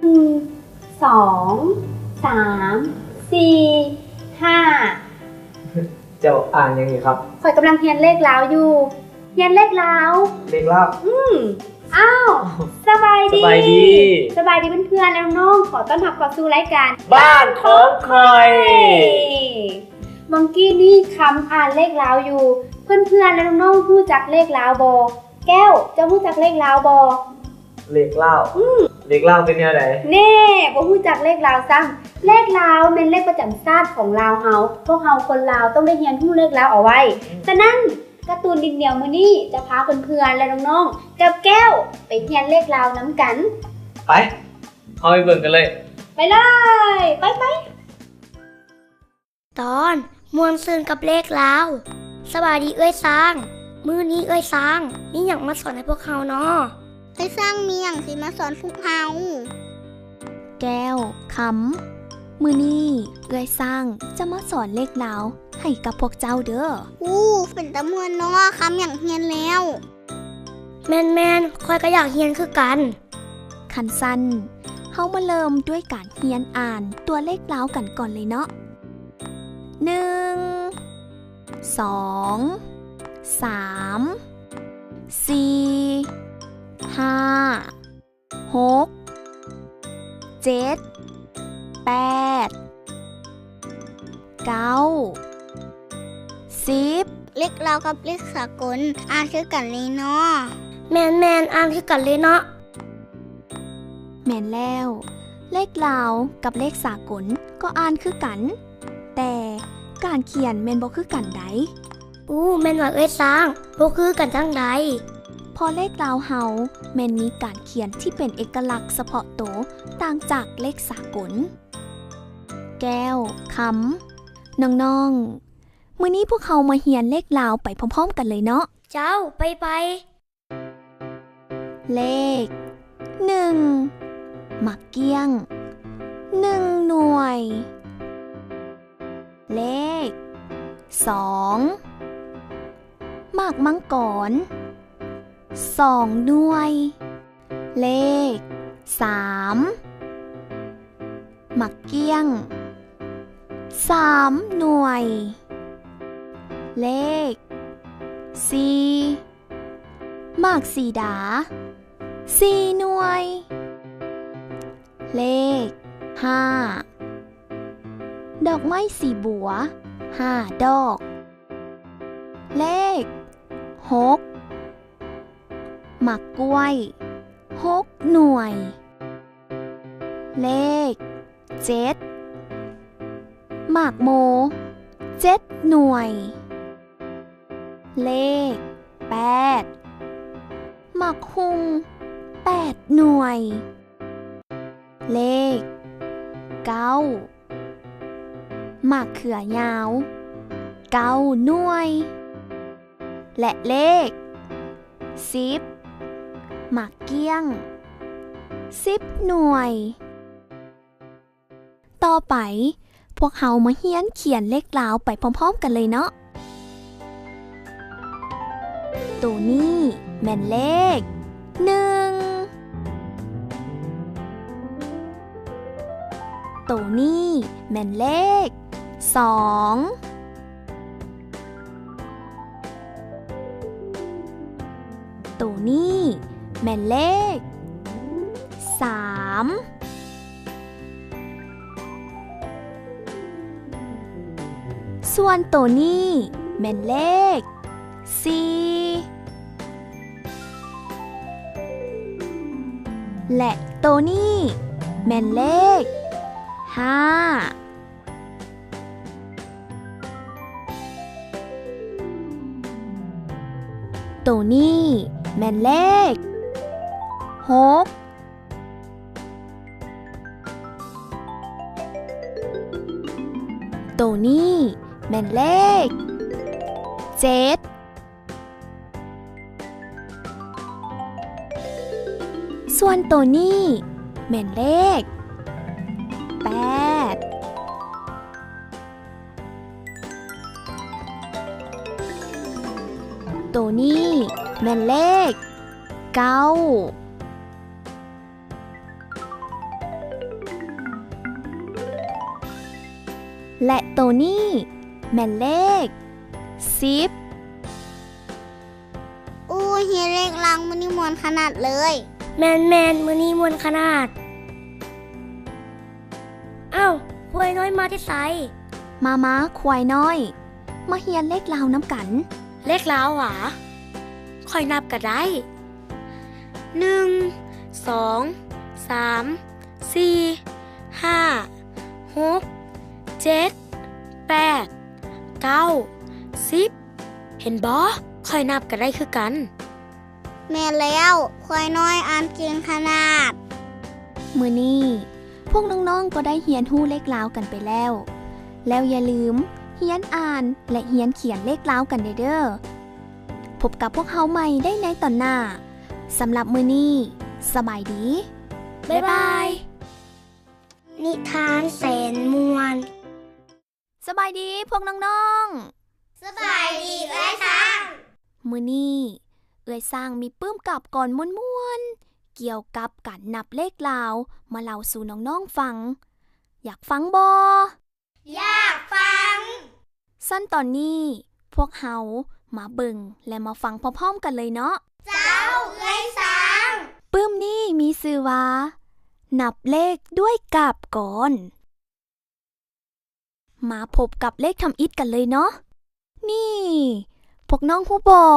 ງ ສອງ ສາມ ສີ່ ຫ້າ. ເຈົ້າອ່ານຫຍັງນີ້ຄັບ? ຂ້ອຍກຳລັງຮຽນເລກລາວຢູ່. ຮຽນເລກລາວ. ເລກລາວ? ອືມ. ອ້າວ ສະບາຍດີ ສະບາຍດີ ສະບາຍດີເພື່ອນໆ ແລະ ນ້ອງໆ. ຂໍຕ້ອນຮັບເຂົ້າສູ່ລາຍການບ້ານຂອງຂ້ອຍ. ເມື່ອກີ້ນີ້ຄຳອ່ານເລກລາວຢູ່. ເພື່ອນໆ ແລະ ນ້ອງໆ ຮູ້ຈັກເລກລາວບໍ່? ແກ້ວ ເຈົ້າຮູ້ຈັກເລກລາວບໍ່? ເລກລາວ? ອືມ. ເລກລາວເປັນແນວໃດ? ແນ່ ບໍ່ຮູ້ຈັກເລກລາວຊ້ຳ. ເລກລາວແມ່ນເລກປະຈຳຊາດຂອງລາວເຮົາ. ພວກເຮົາຄົນລາວຕ້ອງໄດ້ຮຽນຮູ້ເລກລາວເອົາໄວ້. ອືມ. ສະນັ້ນ ກາຕູນດິນໜຽວມື້ນີ້ຈະພາເພື່ອນໆ ແລະ ນ້ອງໆ ກັບແກ້ວໄປຮຽນເລກລາວນຳກັນ. ໄປ ເຮົາໄປເບິ່ງກັນເລີຍ. ໄປເລີຍ ໄປໆ. ຕອນ ມ່ວນຊື່ນກັບເລກລາວ. ສະບາຍດີເອື້ອຍຊ້າງ. ມື້ນີ້ເອື້ອຍຊ້າງມີຫຍັງມາສອນໃຫ້ພວກເຮົານໍ? ເອື້ອຍຊ້າງມີຫຍັງຊິມາສອນພວກເຮົາ? ແກ້ວ, ຄຳ, ມື້ນີ້ເອື້ອຍຊ້າງຈະມາສອນເລກລາວໃຫ້ກັບພວກເຈົ້າເດີ້. ອູ້ ເປັນຕາມ່ວນເນາະ, ຄຳຢາກຮຽນແລ້ວ. ແມ່ນໆ, ຂ້ອຍກໍຢາກຮຽນຄືກັນ. ຄັນຊັ້ນ, ເຮົາມາເລີ່ມດ້ວຍການຮຽນອ່ານຕົວເລກລາວກັນກ່ອນເລີຍເນາະ. ໜຶ່ງ ສອງ ສາມ ສີ່ ຫ້າ ຫົກ ເຈັດ ແປດ ເກົ້າ ສິບ. ເລກລາວກັບເລກສາກົນ ອ່ານຄືກັນເລີຍເນາະ. ແມ່ນໆ, ອ່ານຄືກັນເລີຍເນາະ. ແມ່ນແລ້ວ, ເລກລາວກັບເລກສາກົນກໍອ່ານຄືກັນ, ແຕ່ການຂຽນແມ່ນບໍ່ຄືກັນໃດ໋. ອູ້ ແມ່ນວ່າເອື້ອຍຊ້າງ, ບໍ່ຄືກັນຈັ່ງໃດ? ເພາະເລກລາວເຮົາແມ່ນມີການຂຽນທີ່ເປັນເອກະລັກສະເພາະໂຕຕ່າງຈາກເລກສາກົນ. ແກ້ວ, ຄຳ, ນ້ອງໆ, ມື້ນີ້ພວກເຮົາມາຮຽນເລກລາວໄປພ້ອມໆກັນເລີຍເນາະ. ເຈົ້າ, ໄປໆ. ເລກ ໜຶ່ງ ໝາກກ້ຽງ ໜຶ່ງໜ່ວຍ. ເລກ ສອງ ໝາກມັງກອນ ສອງໜ່ວຍ. ເລກ ສາມ ໝາກກ້ຽງ ສາມໜ່ວຍ. ເລກ ສີ່ ໝາກສີດາ ສີ່ໜ່ວຍ. ເລກ ຫ້າ ດອກໄມ້ສີບົວ ຫ້າດອກ. ເລກ ຫົກ ໝາກກ້ວຍ ຫົກໜ່ວຍ. ເລກ ເຈັດ ໝາກໂມ ເຈັດໜ່ວຍ. ເລກ ແປດ ໝາກຫຸ່ງ ແປດໜ່ວຍ. ເລກ ເກົ້າ ໝາກເຂືອຍາວ ເກົ້າໜ່ວຍ. ແລະ ເລກ ສິບ ໝາກກ້ຽງ ສິບໜ່ວຍ. ຕໍ່ໄປ, ພວກເຮົາມາຮຽນຂຽນເລກລາວໄປພ້ອມໆກັນເລີຍເນາະ. ໂຕນີ້ແມ່ນເລກ ໜຶ່ງ. ໂຕນີ້ແມ່ນເລກ ສອງ. ໂຕນີ້ແມ່ນເລກ ສາມ. ສ່ວນໂຕນີ້ແມ່ນເລກ ສີ່ ແລະ ໂຕນີ້ແມ່ນເລກ ຫ້າ. ໂຕນີ້ແມ່ນເລກ ຫົກ. ໂຕນີ້ແມ່ນເລກ ເຈັດ. ສ່ວນໂຕນີ້ແມ່ນເລກ ແປດ. ໂຕນີ້ແມ່ນເລກ ເກົ້າ. ແລະໂຕນີ້ແມ່ນເລກສິບ. ອູ້ ຮຽນເລກລາວມື້ນີ້ມ່ວນຂະໜາດເລີຍ. ແມ່ນໆ ມື້ນີ້ມ່ວນຂະໜາດ. ອ້າວ ຄວາຍນ້ອຍມາແຕ່ໃສ? ມາໆ ຄວາຍນ້ອຍ ມາຮຽນເລກລາວນຳກັນ. ເລກລາວຫວາ? ຂ້ອຍນັບກະໄດ້ ໜຶ່ງ ສອງ ສາມ ສີ່ ຫ້າ ຫົກ ເຈັດ ແປດ ເກົ້າ ສິບ. ເຫັນບໍ່? ຂ້ອຍນັບກະໄດ້ຄືກັນ. ແມ່ນແລ້ວ ຄວາຍນ້ອຍອ່ານເກັ່ງຂະໜາດ. ມື້ນີ້ພວກນ້ອງໆ ກໍໄດ້ຮຽນຮູ້ເລກລາວກັນໄປແລ້ວ. ແລ້ວຢ່າລືມຮຽນອ່ານ ແລະ ຮຽນຂຽນເລກລາວກັນແດ່ເດີ້. ພົບກັບພວກເຮົາໃໝ່ໄດ້ໃນຕອນໜ້າ. ສຳລັບມື້ນີ້ ສະບາຍດີ. ບາຍບາຍ. ນິທານແສນມ່ວນ. ສະບາຍດີພວກນ້ອງໆ. ສະບາຍດີເອື້ອຍຊ້າງ. ມື້ນີ້ເອື້ອຍຊ້າງມີປຶ້ມກັບກອນມ່ວນໆ ກ່ຽວກັບການນັບເລກລາວມາເລົ່າສູ່ນ້ອງໆຟັງ. ຢາກຟັງບໍ່? ຢາກຟັງ. ຊັ້ນຕອນນີ້ພວກເຮົາມາເບິ່ງ ແລະ ມາຟັງພ້ອມໆກັນເລີຍເນາະ. ເຈົ້າ ເອື້ອຍຊ້າງ. ປຶ້ມນີ້ມີຊື່ວ່າ ນັບເລກດ້ວຍກາບກອນ. ມາພົບກັບເລກທຳອິດກັນເລີຍເນາະ. ນີ້ ພວກນ້ອງຮູ້ບໍ່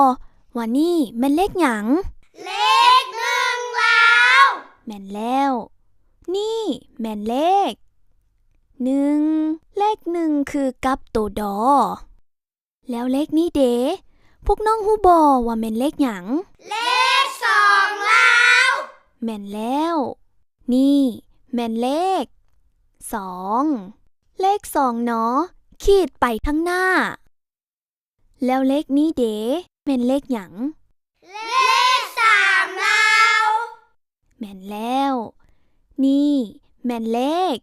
ວ່ານີ້ແມ່ນເລກຫຍັງ? ເລກໜຶ່ງລາວ. ແມ່ນແລ້ວ. ນີ້ແມ່ນເລກໜຶ່ງ. ເລກໜຶ່ງຄືກັບໂຕດໍ. ແລ້ວເລກນີ້ເດ? ພວກນ້ອງຮູ້ບໍ່ວ່າແມ່ນເລກຫຍັງ? ເລກສອງລາວ. ແມ່ນແລ້ວ. ນີ້ແມ່ນເລກສອງ. ເລກສອງ ໜໍ ຂີດໄປທາງໜ້າ. ແລ້ວເລກນີ້ເດ ແມ່ນເລກຫຍັງ? ເລກສາມລາວ. ແມ່ນແລ້ວ. ນີ້ແມ່ນເລກ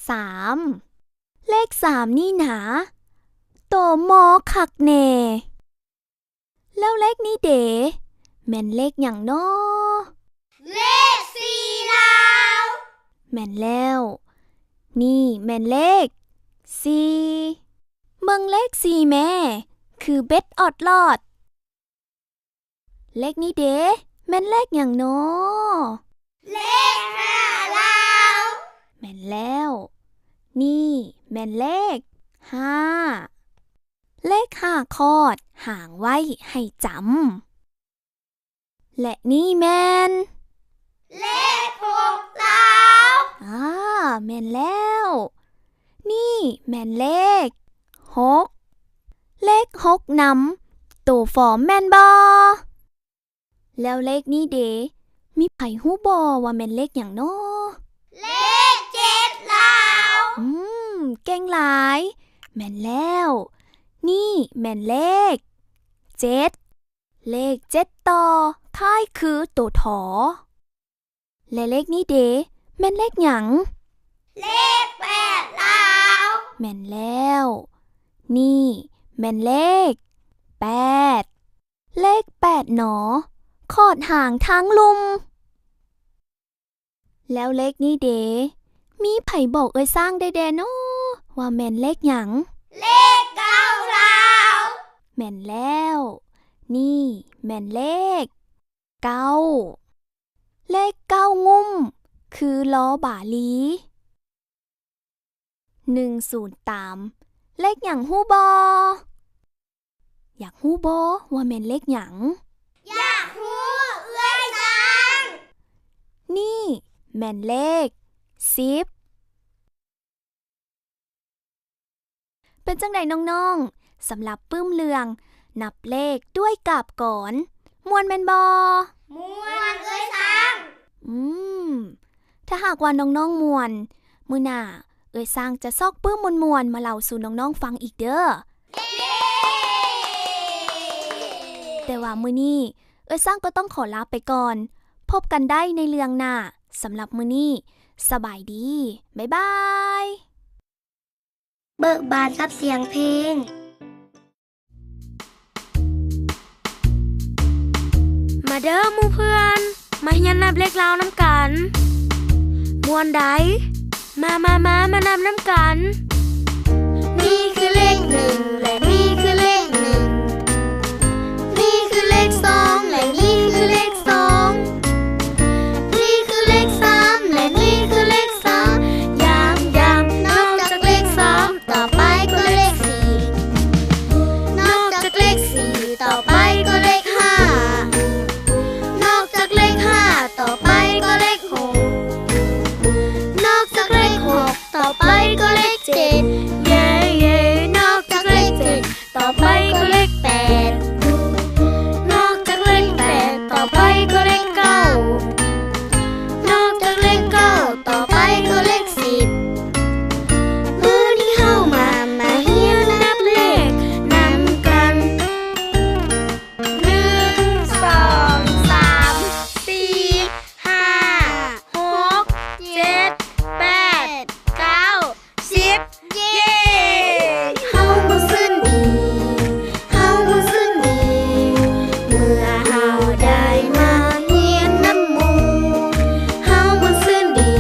ສາມ. ເລກສາມນີ້ນາ ໂຕມໍຄັກແນ່. ແລ້ວເລກນີ້ເດ ແມ່ນເລກຫຍັງນໍ? ເລກສີ່ລາວ. ແມ່ນແລ້ວ. ນີ້ແມ່ນເລກສີ່. ເບິ່ງເລກສີ່ແມ້ ຄືເບັດອອດລອດ. ເລກນີ້ເດ ແມ່ນເລກຫຍັງນໍ? ເລກຫ້າລາວ. ແມ່ນແລ້ວ. ນີ້ແມ່ນເລກຫ້າ. ເລກຫ້າຄອດຫາງໄວ້ໃຫ້ຈຳ. ແລະນີ້ແມ່ນ ເລກຫົກລາວ. ອາ ແມ່ນແລ້ວ. ນີ້ແມ່ນເລກຫົກ. ເລກຫົກນຳໂຕຟອມແມ່ນບໍ່? ແລ້ວເລກນີ້ເດ ມີໃຜຮູ້ບໍ່ວ່າແມ່ນເລກຫຍັງນໍ? ເລກເຈັດລາວ. ອືມ ເກັ່ງຫຼາຍ. ແມ່ນແລ້ວ. ນີ້ແມ່ນເລກເຈັດ. ເລກເຈັດຕໍ່ຄ້າຍຄືໂຕຖໍ. ແລະເລກນີ້ເດ ແມ່ນເລກຫຍັງ? ເລກແປດລາວ. ແມ່ນແລ້ວ. ນີ້ແມ່ນເລກແປດ. ເລກແປດໜໍ ຂອດຫາງທາງລຸ່ມ. ແລ້ວເລກນີ້ເດ ມີໃຜບອກເອື້ອຍຊ້າງໄດ້ແດ່ນໍ ວ່າແມ່ນເລກຫຍັງ? ເລກເກົ້າລາວ. ແມ່ນແລ້ວ. ນີ້ແມ່ນເລກເກົ້າ. ເລກເກົ້າງຸ້ມ ຄືລໍບາລີ. ໜຶ່ງສູນຕາມ ເລກຫຍັງຮູ້ບໍ່? ຢາກຮູ້ບໍ່ວ່າແມ່ນເລກຫຍັງ? ຢາກຮູ້ເອື້ອຍຊ້າງ. ນີ້ແມ່ນເລກສິບ. ເປັນຈັ່ງໃດນ້ອງໆ ສຳລັບປຶ້ມເລື່ອງນັບເລກດ້ວຍກາບກອນ ມ່ວນແມ່ນບໍ່? ມ່ວນເອື້ອຍຊ້າງ. ອືມ ຖ້າຫາກວ່ານ້ອງໆມ່ວນ ມື້ໜ້າເອື້ອຍຊ້າງຈະຊອກປຶ້ມມ່ວນໆມາເລົ່າສູ່ນ້ອງໆຟັງອີກເດີ້. ແຕ່ວ່າມື້ນີ້ເອື້ອຍຊ້າງກໍຕ້ອງຂໍລາໄປກ່ອນ. ພົບກັນໄດ້ໃນເລື່ອງໜ້າ. ສຳລັບມື້ນີ້ ສະບາຍດີ. ບາຍບາຍ. ເບີກບານກັບສຽງເພງ. ມາເດີ້ໝູ່ເພື່ອນ, ມາຮຽນນັບເລກລາວນຳກັນ. ມ່ວນໃດ? ມາ, ມາ, ມາ, ມານັບນຳກັນ. ນີ້ຄືເລກໜຶ່ງ ແລະ ນີ້ຄືເລກໜຶ່ງ. ນີ້ຄືເລກສອງ ແລະ ນີ້ຄືເລກສອງ. ນີ້ຄືເລກສາມ ແລະ ນີ້ຄືເລກສາມ. ຢ້ຳ, ຢ້ຳ, ນອກຈາກເລກສາມ ຕໍ່ໄປກໍເລກສີ່. ນອກຈາກເລກສີ່ ຕໍ່ໄປກໍເລກຫ້າ. ນອກຈາກເລກຫ້າ ຕໍ່ໄປກໍເລກຫົກ. ນອກຈາກເລກຫົກ ຕໍ່ໄປກໍເລກເຈັດ. ເຢ ເຢ ນອກຈາກເລກເຈັດ ຕໍ່ໄປກໍເລກແປດ. ນອກຈາກເລກແປດ ຕໍ່ໄປກໍເລກເກົ້າ. ນອກຈາກເລກເກົ້າ ຕໍ່ໄປກໍເລກສິບ. ມື້ນີ້ເຮົາມາ ມາຮຽນນັບເລກນຳກັນ. ໜຶ່ງ ສອງ ສາມ ສີ່ ຫ້າ ຫົກ ເຈັດ ແປດ ເກົ້າ ສິບ. ເຢ ເຮົາມ່ວນຊື່ນດີ ເຮົາມ່ວນຊື່ນດີ ເມື່ອເຮົາໄດ້ມາຮຽນນຳໝູ່. ເຮົາມ່ວນຊື່ນດີ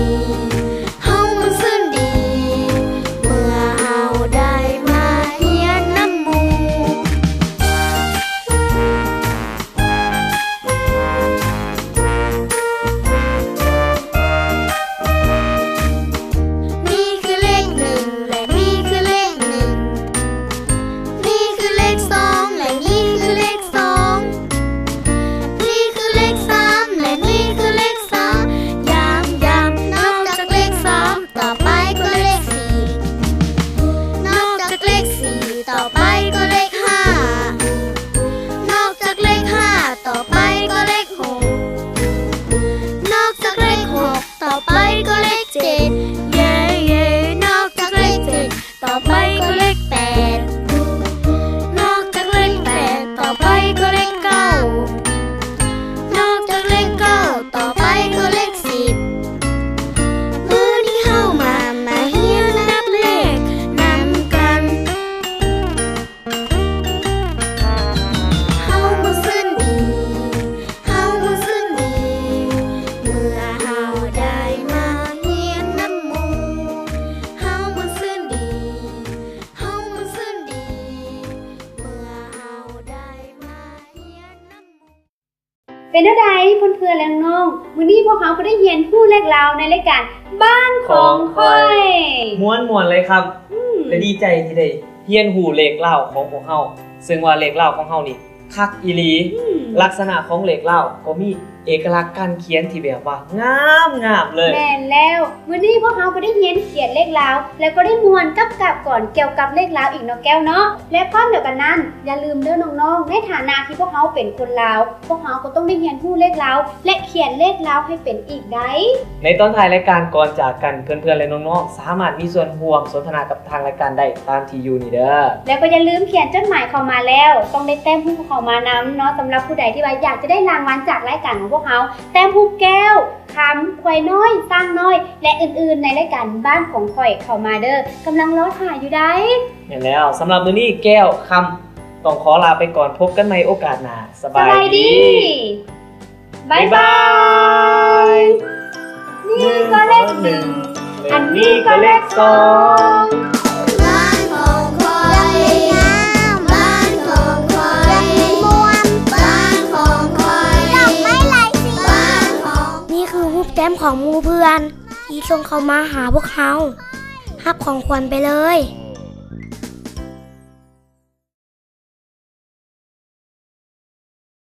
ເຮົາມ່ວນຊື່ນດີ ເມື່ອເຮົາໄດ້ມາຮຽນນຳໝູ່. ນີ້ຄືເລກໜຶ່ງ ແລະ ນີ້ຄືເລກໜຶ່ງ. ນີ້ຄືເລກສອງ ແລະ ນີ້ຄືເລກສອງ. ນີ້ຄືເລກສາມ ແລະ ນີ້ຄືເລກສາມ. ຢ້ຳ, ຢ້ຳ, ນອກຈາກເລກສາມ ຕໍ່ໄປກໍເລກສີ່. ນອກຈາກເລກສີ່ ຕໍ່ໄປກໍເລກຫ້າ. ນອກຈາກເລກຫ້າ ຕໍ່ໄປກໍເລກຫົກ. ນອກຈາກເລກຫົກ ຕໍ່ໄປກໍເລກເຈັດ. ເຢ ເຢ ນອກຈາກເລກເຈັດ ຕໍ່ໄປກໍເລກແປດ. ນອກຈາກເລກແປດ ຕໍ່ໄປກໍເລກເກົ້າ. ນອກຈາກເລກເກົ້າ ຕໍ່ໄປກໍເລກສິບ. ມື້ນີ້ເຮົາມາ ມາຮຽນນັບເລກນຳກັນ. ເຮົາມ່ວນຊື່ນດີ ເຮົາມ່ວນຊື່ນດີ ເມື່ອເຮົາໄດ້ມາຮຽນນຳໝູ່. ເຮົາມ່ວນຊື່ນດີ ເຮົາມ່ວນຊື່ນດີ ເມື່ອເຮົາໄດ້ມາຮຽນນຳໝູ່. ເປັນແນວໃດເພື່ອນໆ ແລະ ນ້ອງໆ? ມື້ນີ້ພວກເຮົາກໍໄດ້ຮຽນຮູ້ເລກລາວໃນລາຍການບ້ານຂອງຂ້ອຍ. ມ່ວນໆ ເລີຍຄັບ ອືມ ແລະ ດີໃຈທີ່ໄດ້ຮຽນຮູ້ເລກລາວຂອງພວກເຮົາ ເຊິ່ງວ່າເລກລາວຂອງເຮົານີ້ຄັກອີ່ຫຼີ ອືມ ລັກສະນະຂອງເລກລາວກໍມີເອກະລັກການຂຽນທີ່ແບບວ່າງາມໆ ເລີຍ. ແມ່ນແລ້ວ ມື້ນີ້ພວກເຮົາກໍໄດ້ຮຽນຂຽນເລກລາວ ແລະ ກໍໄດ້ມ່ວນກັບກາບກອນກ່ຽວກັບເລກລາວອີກເນາະແກ້ວເນາະ. ແລະ ພ້ອມດຽວກັນນັ້ນ ຢ່າລືມເດີນ້ອງໆ ໃນຖານະທີ່ພວກເຮົາເປັນຄົນລາວ ພວກເຮົາກໍຕ້ອງໄດ້ຮຽນຮູ້ເລກລາວ ແລະ ຂຽນເລກລາວໃຫ້ເປັນອີກໄດ໋. ໃນຕອນທ້າຍລາຍການ ກ່ອນຈາກກັນ ເພື່ອນໆ ແລະ ນ້ອງໆ ສາມາດມີສ່ວນຮ່ວມສົນທະນາກັບທາງລາຍການໄດ້ຕາມທີ່ຢູ່ນີ້ເດີ. ແລ້ວກໍຢ່າລືມຂຽນຈົດໝາຍເຂົ້າມາແລ້ວ ຕ້ອງໄດ້ແຕ້ມຮູບເຂົ້າມານຳເນາະ. ສຳລັບຜູ້ໃດທີ່ວ່າຢາກຈະໄດ້ລາງວັນຈາກລາຍການຂອງພວກເຮົາ ແຕ້ມຮູບແກ້ວ, ຄຳ, ຄວາຍນ້ອຍ, ຊ້າງນ້ອຍ ແລະ ອື່ນໆ ໃນລາຍການບ້ານຂອງຂ້ອຍເຂົ້າມາເດີ. ກຳລັງລໍຖ້າຢູ່ໄດ໋. ແມ່ນແລ້ວ ສຳລັບມື້ນີ້ແກ້ວ, ຄຳ ຕ້ອງຂໍລາໄປກ່ອນ. ພົບກັນໃໝ່ໂອກາດໜ້າ. ສະບາຍດີ. ບາຍບາຍ. ນີ້ກໍເລກໜຶ່ງ ອັນນີ້ກໍເລກສອງ. ບ້ານຂອງຂ້ອຍ ບ້ານຂອງຂ້ອຍ ບ້ານຂອງຂ້ອຍ ດອກໄມ້ຫຼາຍສີ ບ້ານຂອງ ນີ້ຄືຮູບແຕ້ມຂອງໝູ່ເພື່ອນທີ່ສົ່ງເຂົ້າມາຫາພວກເຮົາ. ຮັບຂອງຂວັນໄປເລີຍ.